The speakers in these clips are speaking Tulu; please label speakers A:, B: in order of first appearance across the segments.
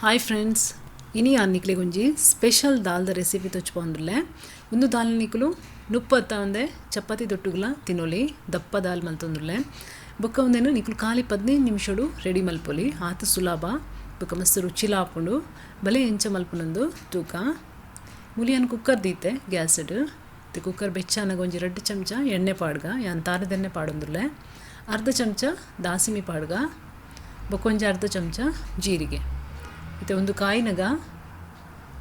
A: ಹಾಯ್ ಫ್ರೆಂಡ್ಸ್, ಇನಿ ಆನ್ ಒಂಜಿ ಸ್ಪೆಷಲ್ ದಾಲ್ದ ರೆಸಿಪಿ ತೊಚ್ಪೊಂದುಲ್ಲೆ. ಉಂದು ದಾಲ್ ನಿಕುಲು ನುಪ್ಪತ್ತ ಒಂದೆ ಚಪಾತಿ ದೊಟ್ಟುಗುಲ ತಿನೊಲಿ, ದಪ್ಪ ದಾಲ್ ಮಲ್ತೊಂದುಲ್ಲೆ. ಬೊಕ್ಕ ಒಂದೆನು ನಿಕುಲು ಖಾಲಿ 15 ನಿಮಿಷಡು ರೆಡಿ ಮಲ್ಪೊಲಿ, ಆತು ಸುಲಭ ಬೊಕ್ಕ ಮಸ್ತ್ ರುಚಿಲ ಆಪುಂಡು. ಬಲೆ ಎಂಚ ಮಲ್ಪುನಂದು ತೂಕ. ಮುಲಿಯನ್ ಕುಕ್ಕರ್ ದೀತೆ ಗ್ಯಾಸ್ಡ್, ಕುಕ್ಕರ್ ಬೆಚ್ಚಾನಗ ಒಂಜಿ 2 ಚಮಚ ಎಣ್ಣೆ ಪಾಡ್ಗ, ಯಾನ್ ತಾರದೆಣ್ಣೆ ಪಾಡೊಂದುಲ್ಲೆ. ಅರ್ಧ ಚಮಚ ದಾಸಿಮಿ ಪಾಡ್ಗ, ಬೊಕ್ಕ ಒಂಜಿ ಅರ್ಧ ಚಮಚ ಜೀರಿಗೆ. ಇತ್ತೆ ಒಂದು ಕಾಯಿನಗ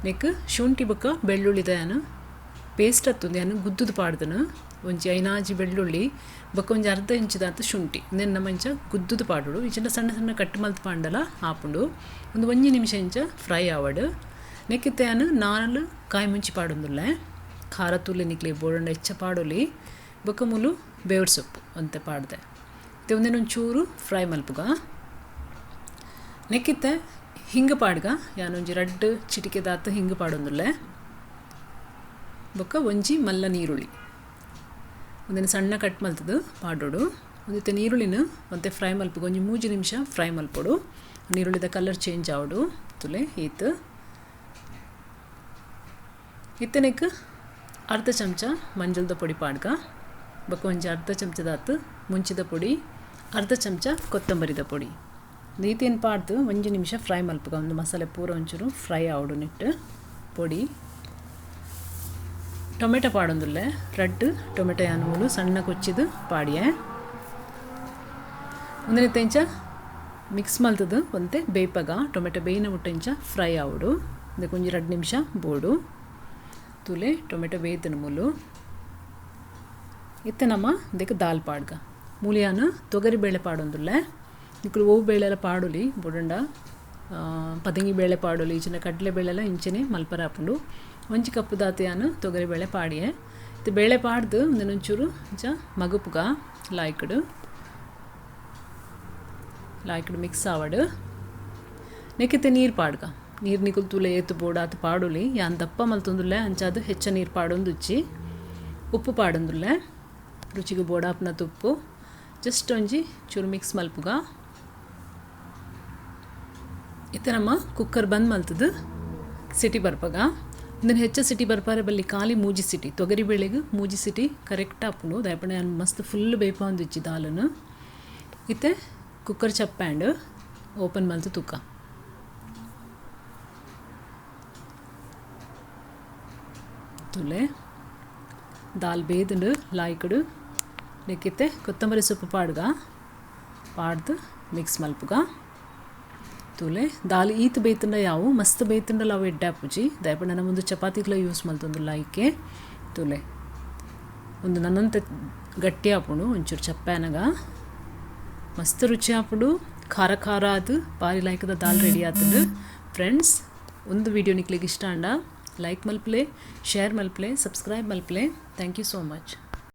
A: ನೆಕ್ ಶುಂಠಿ ಬೊಕ್ಕ ಬೆಳ್ಳುಳ್ಳಿ ಯಾನು ಪೇಸ್ಟ್ ಅತ್ತುಂದು ಯಾನು ಗುದ್ದುದು ಪಾಡ್ದನು. ಒಂಜಿ ಐನಾಜಿ ಬೆಳ್ಳುಳ್ಳಿ ಬೊಕ್ಕ ಒಂಜಿ ಅರ್ಧ ಇಂಚಿದಾತ ಶುಂಠಿ ಉಂದೆನ್ ನಮ್ಮ ಇಂಚ ಗುದ್ದುದು ಪಾಡೋಡು. ಇಂಚಿನ ಸಣ್ಣ ಸಣ್ಣ ಕಟ್ ಮಲ್ತ್ ಪಾಂಡಲ ಆಪುಂಡು. ಒಂದು 1 ನಿಮಿಷ ಇಂಚ ಫ್ರೈ ಆವಡು. ನೆಕ್ಕಿತ್ತೆ ಯಾನು 4 ಕಾಯಿ ಮುಂಚಿ ಪಾಡೊಂದುಲ್ಲೆ. ಖಾರ ತೂಲೆ ನಿಕ್ಲೆ ಬೋಡಂಡ ಹೆಚ್ಚ ಪಾಡೊಲಿ. ಬೊಕ್ಕ ಮೂಲು ಬೇವ್ರ ಸೊಪ್ಪು ಒಂತೆ ಪಾಡ್ದೆ. ಇತ್ತೆ ಒಂದೇನು ಒಂಚೂರು ಫ್ರೈ ಮಲ್ಪುಗ. ನೆಕ್ಕಿತ್ತೆ ಹಿಂಗೆ ಪಾಡ್ಗ, ಯಾನೊಂಜಿ 2 ಚಿಟಿಕೆ ದಾತು ಹಿಂಗೆ ಪಾಡೊಂದುಲ್ಲೆ. ಬೊಕ್ಕ ಒಂಜಿ ಮಲ್ಲ ನೀರುಳ್ಳಿ ಒಂದೇನು ಸಣ್ಣ ಕಟ್ ಮಲ್ತದು ಪಾಡೋಡು. ಒಂದಿತ್ತೆ ನೀರುಳ್ಳಿನ ಒಂತೆ ಫ್ರೈ ಮಲ್ಪುಗ, ಒಂಜಿ 3 ನಿಮಿಷ ಫ್ರೈ ಮಲ್ಪೊಡು. ನೀರುಳ್ಳಿದ ಕಲರ್ ಚೇಂಜ್ ಆವಡು ತುಲೆ ಈತ್. ಇತ್ತನೆಕ್ ಅರ್ಧ ಚಮಚ ಮಂಜಲ್ದ ಪೊಡಿ ಪಾಡ್ಗ, ಬೊಕ್ಕ ಒಂಜಿ ಅರ್ಧ ಚಮಚದಾತು ಮುಂಚಿದ ಪೊಡಿ, ಅರ್ಧ ಚಮಚ ಕೊತ್ತಂಬರಿದ ಪೊಡಿ. ನೀತೇನು ಪಾಡ್ದು 1 ನಿಮಿಷ ಫ್ರೈ ಮಲ್ಪುಗ. ಒಂದು ಮಸಾಲೆ ಪೂರ ಒಂಚೂರು ಫ್ರೈ ಆವಡು ನೆಟ್ಟು ಪೊಡಿ. ಟೊಮೆಟೊ ಪಾಡೊಂದುಲ್ಲೆ, 2 ಟೊಮೆಟೊ ಯಾನು ಸಣ್ಣ ಕೊಚ್ಚಿದು ಪಾಡಿಯೆ. ಒಂದನೇ ಇಂಚ ಮಿಕ್ಸ್ ಮಲ್ತದು ಒಂತೆ ಬೇಪಗ. ಟೊಮೆಟೊ ಬೇಯಿನ ಮುಟ್ಟ ಇಂಚ ಫ್ರೈ ಆವಡು. ಇದಕ್ಕೆ ಒಂಜಿ 2 ನಿಮಿಷ ಬೋಡು. ತೂಲೆ ಟೊಮೆಟೊ ಬೇಯ್ತನ ಮೂಲು. ಇತ್ತೆ ನಮ್ಮ ಇದಕ್ಕೆ ದಾಲ್ ಪಾಡ್ಗ. ಮೂಲಿಯಾನು ತೊಗರಿ ಬೇಳೆ ಪಾಡೊಂದುಲ್ಲೆ. ನಿಕುಲು ಓವು ಬೇಳೆಲ್ಲ ಪಾಡೊಲಿ, ಬೊಡಂಡ ಪದಂಗಿ ಬೇಳೆ ಪಾಡೊಲಿ, ಇಂಚಿನ ಕಡಲೆ ಬೇಳೆಲ್ಲ ಇಂಚನೆ ಮಲ್ಪರ ಆಪುಂಡು. ಒಂಜಿ ಕಪ್ಪು ದಾತೆಯಾನು ತೊಗರಿ ಬೇಳೆ ಪಾಡಿಯೆ. ಇತ್ತೆ ಬೇಳೆ ಪಾಡ್ದು ಒಂದೊಂಚೂರು ಇಂಚ ಮಗುಪುಗ ಲಾಯ್ಕಡು ಲಾಯ್ಕಡು ಮಿಕ್ಸ್ ಆವಡು. ನೆಕ್ಕಿತ್ತೆ ನೀರು ಪಾಡ್ಗ. ನೀರು ನಿಕುಲು ತೂಲೆ ಏತು ಬೋಡಾತು ಪಾಡೊಲಿ. ಯಾನ್ ದಪ್ಪ ಮಲ್ತೊಂದುಲ್ಲೆ, ಅಂಚಾದು ಹೆಚ್ಚ ನೀರು ಪಾಡೊಂದುಚ್ಚಿ. ಉಪ್ಪು ಪಾಡೊಂದುಲ್ಲೆ, ರುಚಿಗೆ ಬೋಡಾಪುನ ತುಪ್ಪು. ಜಸ್ಟ್ ಒಂಜಿ ಚೂರು ಮಿಕ್ಸ್ ಮಲ್ಪುಗ. ಇತ್ತೆ ನಮ್ಮ ಕುಕ್ಕರ್ ಬಂದ್ ಮಲ್ತದು ಸಿಟಿ ಬರ್ಪಗ. ಒಂದಿನ ಹೆಚ್ಚ ಸಿಟಿ ಬರ್ಪಾರೆ ಬಲ್ಲಿ, ಖಾಲಿ 3 ಸಿಟಿ ತೊಗರಿ ಬೇಳೆಗೆ 3 ಸಿಟಿ ಕರೆಕ್ಟ್ ಆಪುಂಡು. ದಯಪಂಡ ಯಾನ್ ಮಸ್ತ್ ಫುಲ್ ಬೇಪಾಂದಿಚ್ಚಿ ದಾಲನು. ಇತ್ತೆ ಕುಕ್ಕರ್ ಚಪ್ಪಾಂಡ್ ಓಪನ್ ಮಲ್ತು ತೂಕ. ತುಲೆ ದಾಲ್ ಬೇದಂಡು ಲಾಯ್ಕಡು. ನೆಕ್ಕಿತ್ತೆ ಕೊತ್ತಂಬರಿ ಸೊಪ್ಪು ಪಾಡ್ಗ, ಪಾಡ್ದು ಮಿಕ್ಸ್ ಮಲ್ಪುಗ. ತೂಲೆ ದಾಲ್ ಈತ್ ಬೇಯ್ತುಂಡ ಯಾವು ಮಸ್ತ್ ಬೇಯ್ತುಂಡಲ ಅವು ಎಡ್ಡೆ ಆಪುಜಿ. ದಯಪಂಡ ನಮ್ಮ ಒಂದು ಚಪಾತಿಗ್ಲ ಯೂಸ್ ಮಲ್ತೊಂದುಲ್ಲ ಐಕೆ. ತೂಲೆ ಒಂದು ನನ್ನಂತೆ ಗಟ್ಟಿ ಆಪುಂಡು ಒಂಚೂರು ಚಪ್ಪಾನಗ. ಮಸ್ತ್ ರುಚಿ ಆಪುಂಡು. ಖಾರ ಖಾರ ಅದು ಬಾರಿ ಲಾಯ್ಕದ ದಾಲ್ ರೆಡಿ ಆತುಂಡು. ಫ್ರೆಂಡ್ಸ್, ಒಂದು ವಿಡಿಯೋ ನಿಕ್ಲೆಗ್ ಇಷ್ಟ ಆಂಡ ಲೈಕ್ ಮಲ್ಪಲೆ, ಶೇರ್ ಮಲ್ಪಲೆ, ಸಬ್ಸ್ಕ್ರೈಬ್ ಮಲ್ಪಲೆ. Thank you so much.